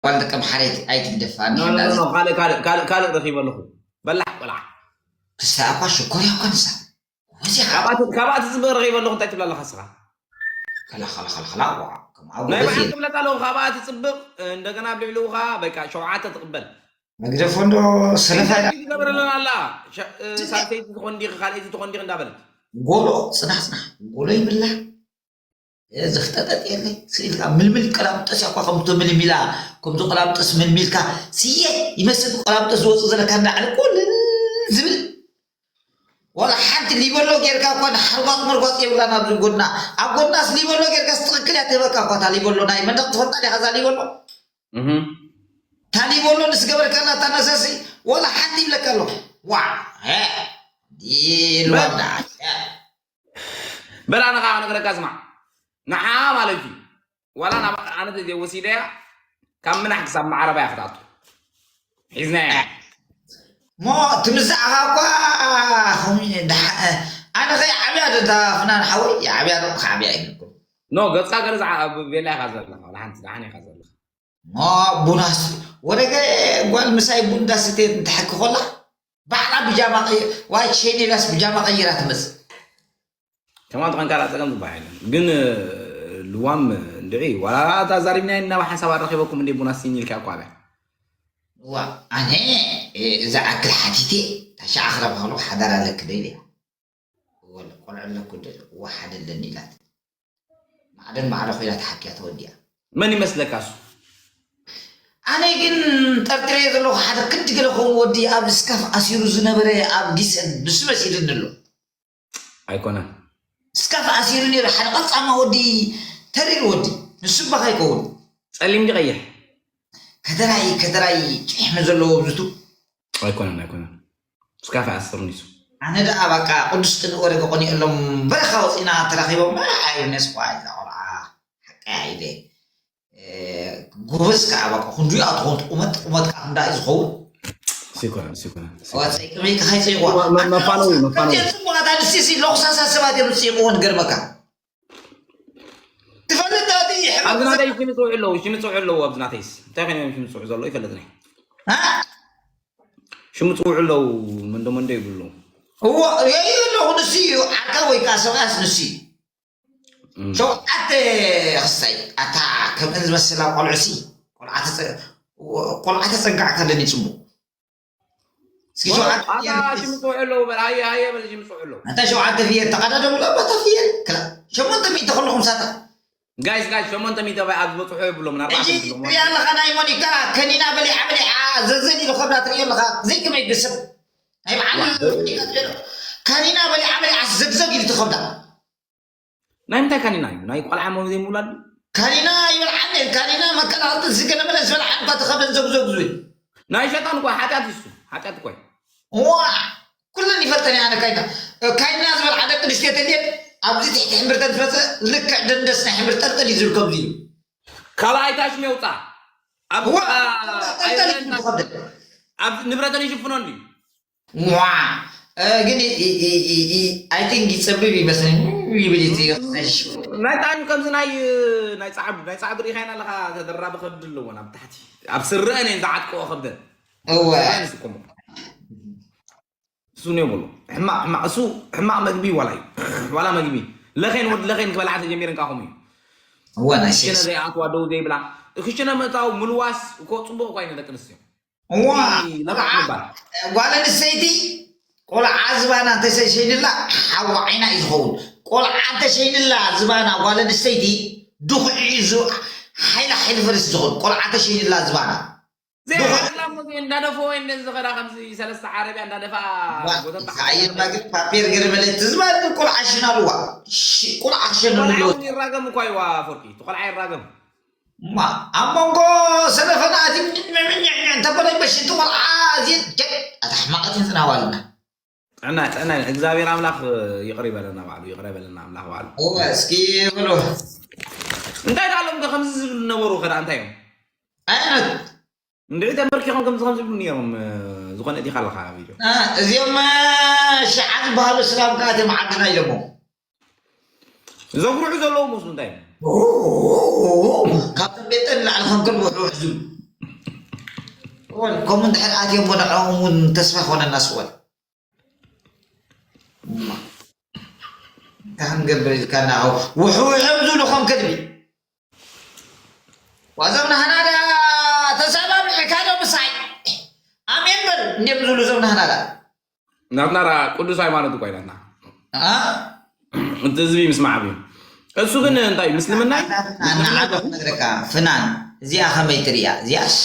ጓል ደቀምሓረ ኣይትግደፋ። ካልእ ካልእ ካልእ ካልእ ረኺበ ኣለኹ። በላሕ ቆልዓ። ክስታ እኳ ሽኮር እያ እኳ ንሳ። ወዚኻ። ካብኣ ትጽብቕ ረኺበ ኣለኹ። እንታይ ትብላ ኣለኻ ስኻ? ከላ ከላ ከላ ከላ። ዋ፣ ከምኣ ናይ ጎበዝ በዓል እየ። ክብለካ ኣለኹ። ካብኣ ትጽብቕ፣ እንደገና ኣብ ልዕሊኡ ኸዓ በቃ ሸውዓተ ትቕበል። መግደፎ እንዶ ሰለፋ ኢላ። ትገብረለን ኣላ። ሸ-፣ እ፣ ሳልሰይቲ ትኾን ዲኺ፣ ካልኣይቲ ትኾን ዲኺ እንዳበለት። ጎሎ፣ ጽናሕ፣ ጽናሕ። ጎሎ ይብላ። እ፣ ዘፍጠጠጥ የለ። ስኢልካ ምልምል ቀላምጠስ እያ እኳ ከምቶ ምልሚላ፣ ከምቶ ቀላምጠስ ምልሚልካ፣ ስየ ይመስል ቀላምጠስ ዝወጽእ ዘለካ እንዳዓለ እኮ ልል ዝብል። ዋላ ሓንቲ ሊበሎ ጌርካ እኳ ንሓርጓጥ መርጓጥ የብላን ኣብዚ ጎድና። ኣብ ጎድናስ ሊበሎ ጌርካስ ትኽክል እያ ትህበካ እኳ እታ ሊበሎ። ናይ መንደቕ ትፈልጣ ዲኻ እዛ ሊበሎ? እህ። እታ ሊበሎ ንስገበርካላ እታ ነሰሲ ዋላ ሓንቲ ይብለካ ኣሎ። ዋ፣ እ፣ ዲልዋንዳ፣ እ። በል ኣነ ኸዓ ክነግረካ ስማዕ። ንዓ ማለት እዩ። ዋላ ናብ ኣነ ተዘይወሲደያ፣ ካብ ምናሕ ክሳብ መዓረባ እያ ክትኣቱ። ሒዝናያ። እሞ ትምዛዕኻ እኳ ኸም-፣ ደሓ-፣ ኣነ ኸ ይዓብያ ዶ እታ ፍናን ሓወይ? ይዓብያ ዶ? ክዓብያ ኣይብልኩን። ኖ፣ ገጽካ ገለ ዝዓ-፣ ኣብ ቤላ ኢኻ ዘለኻ፣ ዋላ ሓንቲ ደሓን ኢኻ ዘለኻ። ኖ፣ ቡናስ ወደገ ጓል ምሳይ ቡን ዳስቴ እንትሕኪ ኾላ፣ ባዕላ ብጃማ ቀይ-፣ ዋይ ሸኔላስ ብጃማ ቀይራ ትመጽእ። ከማን ተኾንካ ላ ጸገም ዝበሃል የለን። ግን፣ እ፣ ልዋም እንድዒ፣ ዋላ እታ ዛሪብናዮ እናብ ሓንሳብ ኣረኺበኩም እንዴ ቡና ሲኒ ኢልካ እኳ ኣብያ። ዋ፣ ኣነ፣ እ፣ እዛ ኣክል ሓቲቴ፣ ታሻ ኣኽረብ ሃሎ ሓዳር ኣለክ ደይለ። ወለ ቆልዑ ኣለኩ ደ-፣ ወሓደ ኣለኒ ኢላት። ማዕደን ማዕረ ኮይና ተሓኪያ ተወዲኣ። መን ይመስለካ እሱ? ኣነ ግን ጠርጥረዮ ዘለኹ ሓደ ክንዲ ገለ ክኸውን ወዲ ኣብ ስካፍ ኣሲሩ ዝነበረ ኣብ ጊሰን ንሱ መሲልኒ ኣሎ። ኣይኮነን። ስካፍ ኣሲሩ ነይሩ ሓደ ቀልጻማ ወዲ ተሪር ወዲ። ንሱ እባ ከይከውን። ጸሊም ድዩ ቀይሕ? ከተራይ፣ ከተራይ ጭሕሚ ዘለዎ ብዝቱ። ኣይኮነን፣ ኣይኮነን። ስካፍ ኣስር ኒሱ። ኣነ ደኣ በቃ ቅዱስ ቅንኢ ወረገ ቆኒኦሎም በረኻ ወፂና ተራኺቦም። ኣይ፣ ነስ ኳ ኢላ ቆልዓ። ሓቀይ ኢለ። እ፣ ጎበዝ ከዓ በቃ ክንዱ እያ ትኾን ቁመት፣ ቁመት ከዓ ክንዳ እዩ ዝኸውን። ሲኮነን፣ ሲኮነን። ወፀይ ቅመይ ከኸይ ፅይቋ። መ-፣ መ-፣ መፋነዊ፣ መፋነዊ። ከምዚአን ፅቡቓት ኣንስትዮ ሲ ለኹሳሳ ሰባት እዮም ዝፅይቑወን ገርመካ። ትፈልጥ ዶ እቲ ሕብረት ኣብዚ ናተይ ሽሚ ጽውዑ ኣለዉ፣ ሽሚ ጽውዑ ኣለዉ ኣብዚ ናተይስ። እንታይ ኮይኖም ሽሚ ጽውዑ ዘለዉ ይፈልጥኒ። ሃ? ሽሚ ጽውዑ ኣለዉ፣ መንዶ መንዶ ይብሉ ኣለዉ። እዎ፣ የዩ ኣለኹ፣ ንሱ እዩ፣ ዓርካ ወይ ከዓ ሰብኣያስ ንሱ እዩ። እም። ሸውዓተ ክስታይ፣ ኣታ ከምእን ዝመስላ ቆልዑሲ፣ ቆልዓ ተጸ-፣ ቆልዓ ተጸጋዕካ ኣለኒ ጽቡቕ። እስኪ ሸውዓተ ኣታ ፍየል። ሽምፅሑ ኣለዉ በል፣ ሃየ፣ ሃየ በል፣ ሽምፅሑ ኣለዉ። ኣታ ሸውዓተ ፍየል ተቐዳደሙ ዶ? ኣታ ፍየል፣ ክላ-፣ ሸሞንተ ሚእቲ ከለኹም ሳታ። ጋይስ፣ ጋይስ፣ ሸሞንተ ሚእቲ ኣብ ዝበፅሑ የብሎምን፣ ኣርባዕተ ሕጂ ሚእቲ። ትሪኣ ኣለኻ ናይ ሞኒካ ከኒና በሊዓ በሊዓ ዘዘን ኢሉ ከብዳ ትሪኦ ኣለኻ። ዘይከመይ ብስብ። ናይ በዓል ዋ። ሞኒካ ትሪኦ። ከኒና በሊዓ በሊዓ ዘግዘግ ኢሉ ትኸብዳ። ናይ ምንታይ ካኒና እዩ? ናይ ቆልዓ መውዘይ ምውላድ? ካኒና ይበልዓን እየን። ካኒና መከላኸልቲ ዝገለመለ ዝበልዓን እኳ ተኸደን ዘጉዘጉ ዝብል። ናይ ሸጣን እኳ ሓጢኣት እዩ እሱ። ሓጢኣት እኳ እዩ። እዋ፣ ኩለን ይፈልጠን እየ ኣነ ካይና። ካይና ዝበልዓ ደቂ ኣንስትዮ ተልየን ኣብዚ ትሕቲ ሕምብርተን ዝመፀ ልክዕ ደንደስ ናይ ሕምብር ጠልጠል እዩ ዝብል ከምዚ እዩ። ካልኣይ ታሽም የውፃ። ኣብ እዋ፣ ኣ-፣ ጠልጠል እዩ ኣይብለና። ዝኸደን። ኣብ ንብረተን ይሽፍኖ እንድዩ። ዋ፣ እ፣ ግን ይ-፣ ይ-፣ ይ-፣ ይ-፣ I think ይጸብብ ይመስለኝ። ይብል እቲ ናይ ጣዕሚ ከምዚ ናይ፣ ናይ ጻዕዱ፣ ናይ ጻዕዱ ርኢኻይና ኣለኻ፣ ተደራቢ ከብዲ ኣለዎ ናብ ታሕቲ። ኣብ ስረአን እየን ዝዓጥቀኦ ከብደን። እወ። ስረአን ዝስከሞ። እሱ ነው ብሎ። ሕማቕ፣ ሕማቕ፣ እሱ ሕማቕ መግቢ ዋላ እዩ። ዋላ መግቢ። ለኸን ወድ ለኸን ክበልዓ ተጀሚረን ካኹም እዩ። እወ፣ ናይ ክሽነ ሴክስ። ዘይኣትዋ ደው ዘይብላ። ክሽነ ምእታው ምልዋስ እኮ ጽቡቕ እኮ ኣይነ ደቂ ኣንስትዮ። እዋ፣ ይ-፣ ለባዕ ቆልዓ፣ ምባል። ጓል ኣንስተይቲ ቆልዓ ዝባና እንተሸይንላ ሓዋ ዓይና እዩ ዝኸውን። ቆልዓ እንተሸይንላ ዝባና ጓል ኣንስተይቲ ድኹዒ እዩ ዝ-፣ ሓይላ ሓይሊ ፈረስ ዝኸውን። ቆልዓ እንተሸይንላ ዝባና። ዘይዓቅላ እሞ ዘይ እንዳደፈወ እንደ ዝኸዳ ከምዚ ሰለስተ ዓረብያ እንዳደፋ ዋ፣ ጎተታ። ኣየር ማግል ፓፔር ገለ መለ ትዝባል ቆልዓ ሽናልዋ። ሽ-፣ ቆልዓ ክሸኑ ቆልዓ ኣለዎ። እውን ይራገም እኳ እዩ ኣፈወርቂ። እቲ ቆልዓ ይራገም። እማ ኣብ መንጎ ሰለፈና ኣትዩ ምዕምዕምዕምዕ እንተበለ በሽንቲ ቆልዓ ኣዝየን ጀ-፣ ኣታ ሕማቐት እየን ዝናዋልና። ጥዕና፣ ጥዕና፣ እግዚኣብሔር ኣምላኽ ይቕር ይበለና ባዕሉ፣ ይቕር ይበለና ኣምላኽ ባዕሉ። እወ፣ እስኪ በሉ። እንታይ ደኣ ሎም ከ ከምዚ ዝብሉ ነበሩ ከ ደኣ እንታይ እዮም? ኣይ፣ ኣነ እንድዒ ተንበርኪኾም ከምዚ ከምዚ ይብሉ ነይሮም፣ እ፣ ዝኾነ እቲኻ ኣለኻ ቪድዮ። እ፣ እዚኦም፣ እ፣ ሽዓ ዝበሃሉ እስላም ከኣ እቶም ዓድና ኢሎሞ። ዘጉርሑ ዘለዉ መስሉ እንታይ እዩ? ካብቶም ቤጠን ንላዕሊ ከም ከልቢ ውሕውሕ ዝብሉ። እወን፣ ከምኡ እንድሕር ኣትዮም ንዕኦም እውን ተስፋ ይኾነና ስወን። እንታይ ክንገብር ኢልካ እና ውሕ ውሕ እዮም ዝብሉ ከም ከልቢ። ዋዞም ናህና ዳ ተሰማሚዕካ ዶ ምሳይ? ኣሜን በል እንዲዮም ዝብሉ እዞም ናህና ዳ። ናትና ዳ ቅዱስ ሃይማኖት እኮ ኢላትና። አ? እቲ ህዝቢ ምስማዕ እዩ። እሱ ግን እንታይ ምስልምና እዩ? ንዓዶ ክነግረካ ፍናን እዚኣ ከመይ ትርእያ? እዚኣስ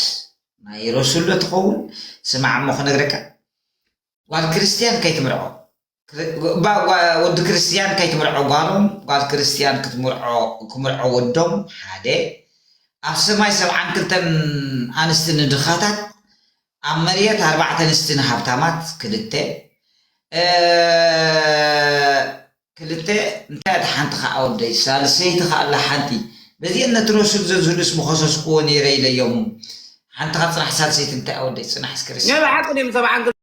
ናይ ረሱል ዶ ትኸውን? ስማዕ እሞ ክነግረካ። ጓል ክርስትያን ከይትምርዖ። ክር-፣ ባ-፣ ጓ-፣ ወዲ ክርስትያን ከይትምርዖ ጓሎም፣ ጓል ክርስትያን ክትምርዖ፣ ክምርዖ ወዶም ሓደ። ኣብ ሰማይ ሰብዓን ክልተን ኣንስቲ ንድኻታት፣ ኣብ መሬት ኣርባዕተ ኣንስቲ ንሃብታማት ክልተ። እ፣ ክልተ እንታይ እታ ሓንቲ ኸዓ ወደይ? ሳልሰይቲ ኸዓ ኣላ ሓንቲ። በዚአን ነቲ ረሱል ዘዝህሉስ ምኸሰስክዎ ነይረ ኢለዮም። ሓንቲ ኸዓ ጽናሕ ሳልሰይቲ እንታይ ወደይ? ጽናሕ እስከ ርሲ ናይ ብሓቂ ድዮም ሰብዓን ክልተ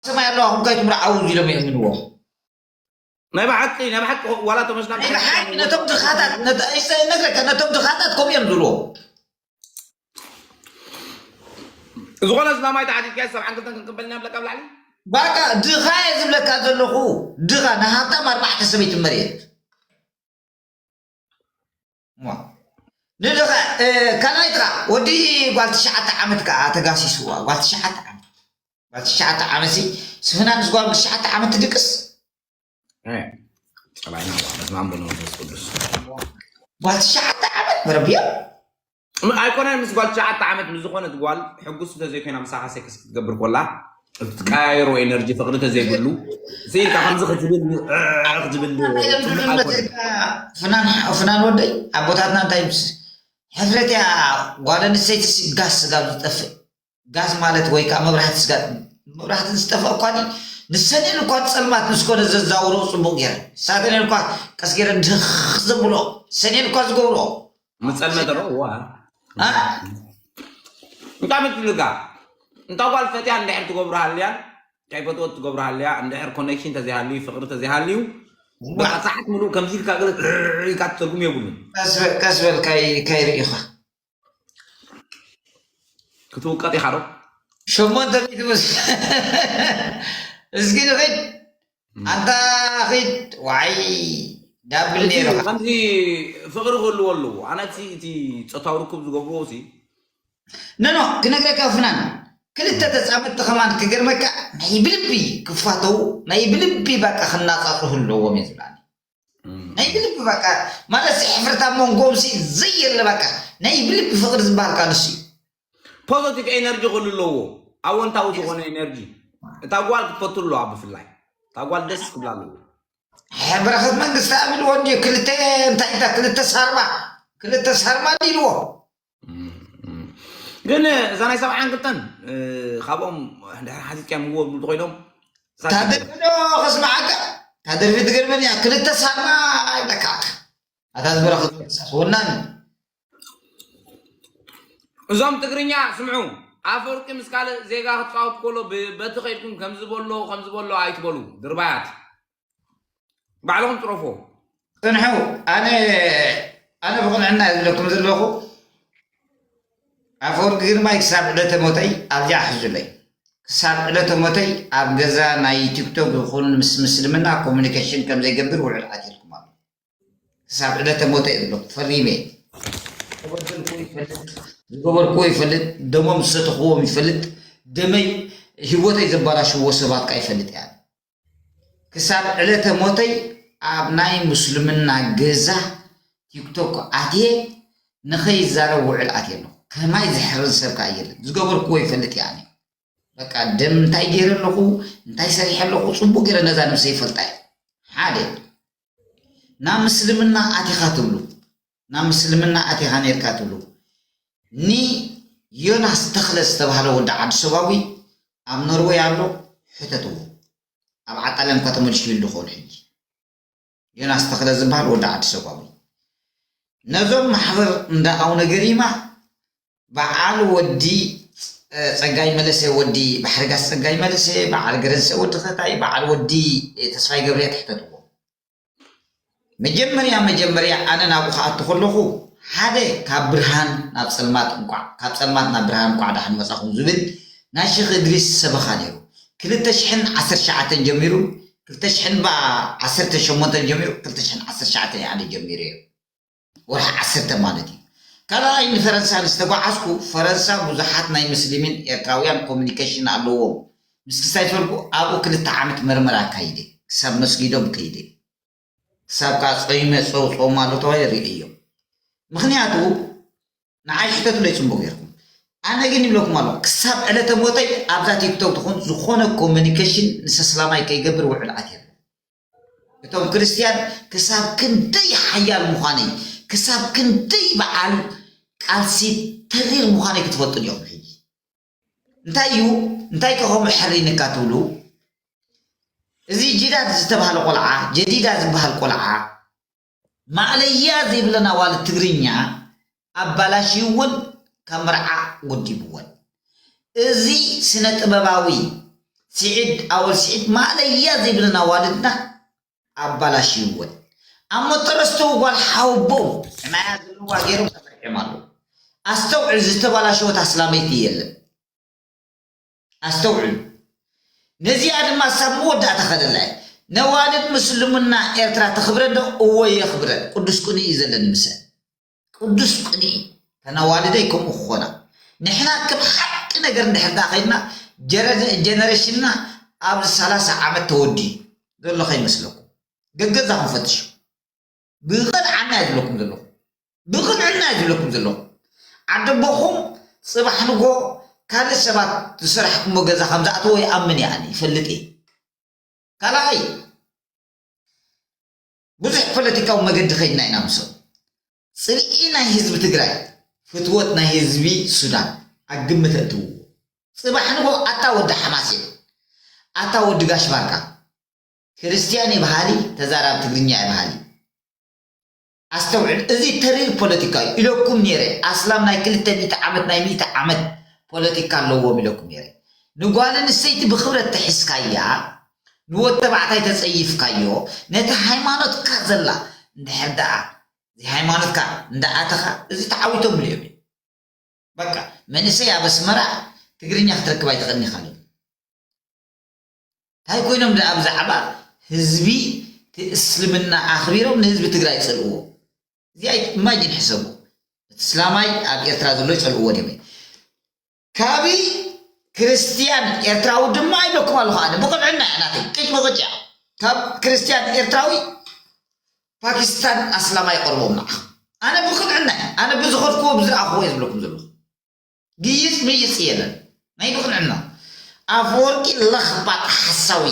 ሰማይ ኣለዋ፣ ኹም ከይትምርዓው ኢሎም የእምንዎም። ናይ ብሓቂ፣ ናይ ብሓቂ ዋላ ተመስላ ናይ ብሓቂ ነቶም ድኻታት፣ ነት-፣ ይሰ-፣ ነግረካ፣ ነቶም ድኻታት ከምኡ እዮም ዝብልዎም። ዝኾነ እስላማይ ተዓዲድካ ሰብዓን ክልተን ክንቅበልና ብለካ ኣብ ላዕሊ? ባቃ ድኻ እየ ዝብለካ ዘለኹ፣ ድኻ ንሃብታም ኣርባዕተ ሰበይቲ መሬት። ዋ። ንድኻ፣ እ፣ ካልኣይ ጥራ፣ ወዲ ጓል ትሽዓተ ዓመት ከኣ ተጋሲስዋ፣ ጓል ትሽዓተ ዓመት። ጓል ትሽዓተ ዓመት ሲ፣ ስፍና ምስ ጓል ትሽዓተ ዓመት ትድቅስ? እ፣ ጸባይና በስመ ኣብ ወወልድ ወመንፈስ ቅዱስ። ጓል ትሽዓተ ዓመት መረብዮ? ም-፣ ኣይኮነን ምስ ጓል ትሽዓተ ዓመት ምስ ዝኾነት ጓል ሕጉስ እንተዘይኮይና ምሳኻ ሴክስ ክትገብር ኮላ፣ እቲ ትቀያየሮ ኤነርጂ ፍቕሪ ተዘይብሉ፣ እዚ ኢልካ ከምዚ ክትብል፣ እ፣ ክትብል፣ ፍናን፣ ፍናን ወደይ፣ ኣቦታትና እንታይ ምስ ሕፍረት እያ ጓል ኣንስተይቲ ሲ ጋዝ ስጋብ ዝጠፍእ። ጋዝ ማለት ወይ ከዓ መብራህቲ ስጋብ፣ መብራህቲ ዝጠፍእ እኳ ዲ፣ ንሰን እየን እኳ ጸልማት ንስኮነ ዘዛውሮ ጽቡቕ ገይረን። ንሳተን እየን እኳ ቀስ ገይረን ድኽ ዘብሎ፣ ሰን እየን እኳ ዝገብሮ። ምጸልመተ ዶ? ዋ። አ? እንታይ ምትልጋ? እንታ ጓል ፈትያ እንድሕር ትገብሮ ሃልያን፣ ከይፈትወት ትገብሮ ሃልያ፣ እንድሕር ኮኔክሽን ተዘይሃልዩ፣ ፍቕሪ ተዘይሃልዩ፣ ዋ። በቃ ሰዓት ምሉእ ከምዚ ኢልካ ገለ ኢልካ ትተርጉም የብሉን። ቀስ በል፣ ቀስ በል፣ ካይ-፣ ካይርእዩኻ። ክትውቀጥ ኢኻ ዶ? ሸሞንተ ሚእቲ ምስ-፣ እስኪ ንኺድ። ኣንታ ኺድ፣ ዋይ፣ ዳብል እቲ ነይሩ። ከምዚ ፍቕሪ ክህልዎ ኣለዎ። ኣነ እቲ፣ እቲ ጾታዊ ርክብ ዝገብርዎ ሲ። ኖ፣ ኖ፣ ክነግረካ ፍናን፣ ክልተ ተጻመድቲ ከማን ክገርመካ፣ ናይ ብልቢ ክፋተው፣ ናይ ብልቢ በቃ ክናጻጹ ህልዎም እየ ዝብላኒ። እም። ናይ ብልቢ በቃ፣ ማለት ሕፍረት ኣብ መንጎም ሲ ዘየለ በቃ፣ ናይ ብልቢ ፍቕሪ ዝበሃል ቃል እሱ እዩ። ፖዘቲቭ ኤነርጂ ክህሉ ኣለዎ፣ ኣወንታዊ ዝኾነ ኤነርጂ። እታ ጓል ክትፈቱ ኣለዋ ብፍላይ። እታ ጓል ደስ ክብላ ኣለዎ። በረኸት መንግስቲ ኣብ ኢልዎ እንድዩ፣ ክልተ እንታይ ኢልካ፣ ክልተ ሳርማ፣ ክልተ ሳርማ ኢልዎ። እም፣ እም። ግን እዛ ናይ ሰብዓን ክልተን፣ እ፣ ካብኦም እንድሕር ሓቲትካ ምግቦ ዝብሉ ተኾይኖም፣ እዛ ታደርፊ ዶ ከስምዓካ? ታደርፊ ትገርመኒ እያ፣ ክልተ ሳርማ ይብለካ። ኣታ ዝበረኸት መንግስቲ ወናኒ። እዞም ትግርኛ ስምዑ፣ ኣፈወርቂ ምስ ካልእ ዜጋ ክጻወት ከሎ ብ-፣ በቲ ከይድኩም ከምዚ በሎ፣ ከምዚ በሎ ኣይትበሉ፣ ድርባያት። ባዕልኹም ጽረፎ። ጽንሑ፣ ኣነ፣ ኣነ ብቕንዕና እየ ዝብለኩም ዘለኹ። ኣፈወርቂ ግርማይ ክሳብ ዕለተ ሞተይ ኣብዚኣ ሕዙለይ። ክሳብ ዕለተ ሞተይ ኣብ ገዛ ናይ ቲክቶክ ይኹን ምስ ምስልምና ኮሙኒኬሽን ከም ዘይገብር ውዕል ኣትየልኩም ኣሎ። ክሳብ ዕለተ ሞተይ እየ ዝብለኩም፣ ፈሪመ እየ። ዝተበደልኩ ይፈልጥ፣ ዝገበርኩዎ ይፈልጥ፣ ደሞም ዝሰተኽዎም ይፈልጥ፣ ደመይ ህይወተይ ዘባላሽዎ ሰባት ከኣ ይፈልጥ እየ። ክሳብ ዕለተ ሞተይ ኣብ ናይ ምስልምና ገዛ ቲክቶክ ኣትየ ንኸይዛረብ ውዕል ኣትየ ኣለኹ። ከማይ ዝሕርን ሰብ ከኣ የለን። ዝገበርኩዎ ይፈልጥ እየ ኣነ። በቃ ደም እንታይ ገይረ ኣለኹ፣ እንታይ ሰሪሐ ኣለኹ፣ ጽቡቕ ገይረ ነዛ ነብሰይ ይፈልጣ እየ። ሓደ፣ ናብ ምስልምና ኣቲኻ ትብሉ፣ ናብ ምስልምና ኣቲኻ ነይርካ ትብሉ፣ ንዮናስ ተኽለ ዝተባህለ ወዲ ዓዲ ሰባዊ ኣብ ኖርወይ ኣሎ፣ ሕተትዎ። ኣብ ዓጣልያን እኳ ተመሊሱ ይህሉ ክኸውን ሕጂ። ዮናስ ተኽለ ዝበሃል ወዲ ዓዲ ሰባዊ። ነዞም ማሕበር እንዳ ኣቡነ ገሪማ በዓል ወዲ፣ እ፣ ጸጋይ መለሰ፣ ወዲ ባሕርጋስ ጸጋይ መለሰ፣ በዓል ገረንሰ ወዲ ኸታይ፣ በዓል ወዲ፣ እ፣ ተስፋይ ገብርኤል ትሕተትዎ። መጀመርያ፣ መጀመርያ ኣነ ናብኡ ክኣቱ ከለኹ ሓደ ካብ ብርሃን ናብ ጸልማት እንቋዕ ካብ ጸልማት ናብ ብርሃን እንቋዕ ደሓን መጻኹም ዝብል ናይ ሸኽ እድሪስ ሰበኻ ነይሩ። ክልተ ሽሕን ዓሰርተ ትሽዓተን ጀሚሩ ክልተ ሽሕን ዓሰርተ ሸሞንተን ጀሚሩ ክልተ ሽሕን ዓሰርተ ትሽዓተን ሓደ ጀሚሩ እዩ። ወርሒ ዓሰርተ ማለት እዩ። ካልኣይ ንፈረንሳ ንዝተጓዓዝኩ ፈረንሳ ብዙሓት ናይ ምስሊምን ኤርትራውያን ኮሚኒኬሽን ኣለዎም። ምስ ክሳይ ፈልኩ ኣብኡ ክልተ ዓመት መርመራ ኣካይደ ክሳብ መስጊዶም ከይደ። ክሳብ ከዓ ጾይመ ጸው ጾም ኣሎ ተባሂለ ርእየዮ። ምክንያቱ ንዓይ ሕተቱለይ ጽቡቅ ጌርኩም። ኣነ ግን ይብለኩም ኣሎ ክሳብ ዕለተ ሞተይ ኣብዛ ቲክቶክ ትኹን ዝኾነ ኮሚኒኬሽን ንሰስላማይ ከይገብር ውዕል ኣትየ። እቶም ክርስትያን ክሳብ ክንደይ ሓያል ምዃነይ ክሳብ ክንደይ በዓል ቃልሲ ተሪር ምዃነይ ክትፈልጡ ዲኹም ሕጂ። እንታይ እዩ እንታይ ከኸምኡ ሕርይንካ ትብሉ? እዚ ጅዳድ ዝተባህለ ቆልዓ ጀዲዳ ዝበሃል ቆልዓ ማእለያ ዘይብለን ኣዋልድ ትግርኛ ኣባላሽዩወን ካብ መርዓ ወዲብወን። እዚ ስነ ጥበባዊ ስዒድ ኣወል ስዒድ ማእለያ ዘይብለን ኣዋልድና ኣባላሽይወን። ኣብ መጠረስቶ ጓል ሓወቦም ሕማያ ዘለዋ ገይሮም ተፈርሖም ኣለዉ። ኣስተውዕል ዝተባላሸወት ኣስላመይቲ የለን። ኣስተውዕሉ። ነዚኣ ድማ ሳብ መወዳእታ ከደላ እየ። ነዋልድ ምስልምና ኤርትራ ተኽብረ ዶ? እወ የኽብረ። ቅዱስ ቅኑዕ እዩ ዘለኒ ምሰ ቅዱስ ቅንኢ ከናዋልደይ ከምኡ ክኾና ንሕና ከም ሓቂ ነገር እንድሕር ዳ ኸይድና ጀነሬሽንና ኣብዚ ሰላሳ ዓመት ተወዲ ዘሎ ከይመስለኩም ገገዛኹም ፈትሹ። ብቕንዓና እየ ዝብለኩም ዘለኹ ብቕንዕና እየ ዝብለኩም ዘለኹ ዓደቦኹም ጽባሕ ንጎ ካልእ ሰባት ዝሰራሕኩሞ ገዛ ከም ዝኣተዎ ይኣምን እየ ኣነ ይፈልጥ እየ ካልኣይ ብዙሕ ፖለቲካዊ መገዲ ከይድና ኢና ምሶም ፅልኢ ናይ ህዝቢ ትግራይ ፍትወት ናይ ህዝቢ ሱዳን ኣብ ግምት እእትውዎ ፅባሕ ንጎ ኣታ ወዲ ሓማሴን ኣታ ወዲ ጋሽ ባርካ ክርስትያን እየ በሃሊ ተዛራቢ ትግርኛ እየ በሃሊ ኣስተውዕል እዚ ተሪር ፖለቲካ እዩ ኢለኩም ነይረ ኣስላም ናይ ክልተ ሚእቲ ዓመት ናይ ሚእቲ ዓመት ፖለቲካ ኣለዎም ኢለኩም ነይረ ንጓል ኣንስተይቲ ብክብረት ተሒዝካያ ንወድ ተባዕታይ ተፀይፍካዮ ነቲ ሃይማኖትካ ዘላ እንድሕር ደኣ እዚ ሃይማኖትካ እንዳኣተኻ እዚ ተዓዊቶምሉ እዮም በቃ መንእሰይ ኣብ ኣስመራ ትግርኛ ክትረክብ ኣይትኽእልን ኢኻ ሎም እንታይ ኮይኖም ደኣ ብዛዕባ ህዝቢ እቲ እስልምና ኣኽቢሮም ንህዝቢ ትግራይ ይፀልእዎ እዚኣ ኢማጂን ሕሰቡ እቲ እስላማይ ኣብ ኤርትራ ዘሎ ይፀልእዎ ድዮም ካብ ክርስትያን ኤርትራዊ ድማ ይብለኩም ኣለኹ ኣነ ብቕንዕና እያ ናተይ ቅጭ ብቕጭ እያ ካብ ክርስትያን ኤርትራዊ ፓኪስታን ኣስላማይ ይቐርቦም ንዓኹም ኣነ ብቕንዕና እየ ኣነ ብዝኸድክዎ ብዝረኣኽዎ እየ ዝብለኩም ዘለኹ ግይጽ ምይጽ የለን ናይ ብቕንዕና ኣፈወርቂ ለኽባጥ ሓሳዊ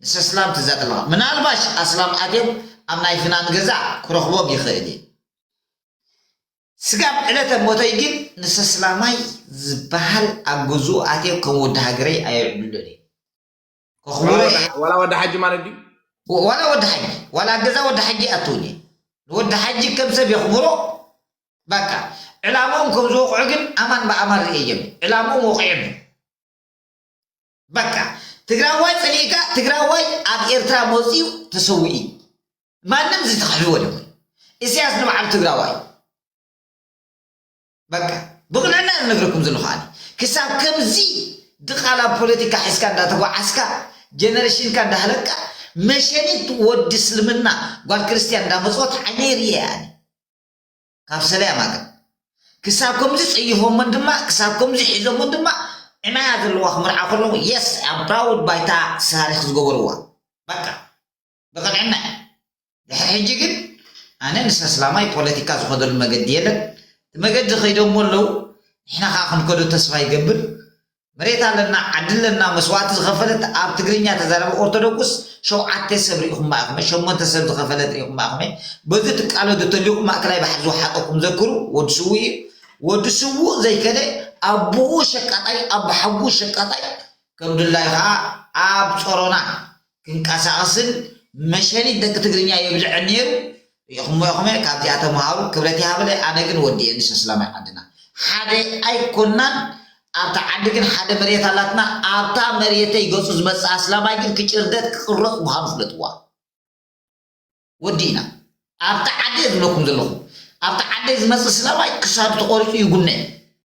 ንሰስላም ትዛት ኣለኻ ምናልባሽ ኣስላም ኣትዮም ኣብ ናይ ፍናን ገዛ ክረኽቦም ይኽእል እየ ስጋብ ዕለተ ሞተይ ግን ንሰስላማይ ዝበሃል ኣብ ገዝኡ ኣትዮም ከም ወዲ ሃገረይ ኣየዕብሉሎን እየ ከኽብሮ እየ ዋላ ወዲ ሓጂ ማለት ድዩ ዋላ ወዲ ሓጂ ዋላ ኣብ ገዛ ወዲ ሓጂ ኣትውን እየ ንወዲ ሓጂ ከም ሰብ የኽብሮ በቃ ዕላምኦም ከም ዝወቕዑ ግን ኣማን ብኣማን ርእየዮም ዕላምኦም ወቒዖም እዮም በቃ ትግራዋይ ፀሊእካ ትግራዋይ ኣብ ኤርትራ መፅዩ ተሰዊኡ ማንም ዝተኽሕልዎ ደሞ ኢሳያስ ንበዓሉ ትግራዋይ በቃ ብቕንዕና ዝነግረኩም ዘለኹ ኣነ ክሳብ ከምዚ ድቓላ ፖለቲካ ሒዝካ እንዳተጓዓዝካ ጀነሬሽንካ እንዳህለካ መሸኒት ወዲ እስልምና ጓል ክርስትያን እንዳመፅወት ዓይነይ ርየ ኣነ ካብ ሰለያ ማገን ክሳብ ከምዚ ፀይፎሞን ድማ ክሳብ ከምዚ ሒዞሞን ድማ ዕማያ ዘለዋ ክምርዓ ከለኹ yes I'm proud ባይታ ታሪክ ዝገበርዋ በቃ ብቕንዕና ድሕሪ ሕጂ ግን ኣነ ምስ ኣስላማይ ፖለቲካ ዝኸደሉ መገዲ የለን እቲ መገዲ ከይዶሞ ኣለዉ ንሕና ከዓ ክንከዶ ተስፋ ይገብር መሬት ኣለና ዓዲ ኣለና መስዋእቲ ዝኸፈለት ኣብ ትግርኛ ተዛረበ ኦርቶዶክስ ሸውዓተ ሰብ ርኢኹም ማእኹመ ሸሞንተ ሰብ ዝኸፈለት ርኢኹም ማእኹመ በዚ ትቃለዱ ተሊኹም ማእከላይ ባሕሪ ዝወሓጠኩም ዘክሩ ወዲ ስውእ እዩ ወዲ ስውእ ዘይከደ ኣቦኡ ሸቃጣይ ኣቦሓዉ ሸቃጣይ ከም ድላዩ ከዓ ኣብ ጾሮና ክንቀሳቐስን መሸኒት ደቂ ትግርኛ የብልዐን ነይሩ ርኢኹሞ ኢኹመ ካብዚኣ ተምሃሩ ክብረት ይሃበለይ ኣነ ግን ወዲኤ ንሰ ስላማይ ዓድና ሓደ ኣይኮናን ኣብታ ዓዲ ግን ሓደ መሬት ኣላትና ኣብታ መሬተይ ገፁ ዝመፅእ ኣስላማይ ግን ክጭርደት ክቅረፅ ምዃኑ ፍለጥዋ ወዲእና ኣብታ ዓዲ እየ ዝብለኩም ዘለኹ ኣብቲ ዓደይ ዝመፅእ ስላማይ ክሳዱ ተቆሪፁ ይጉነ።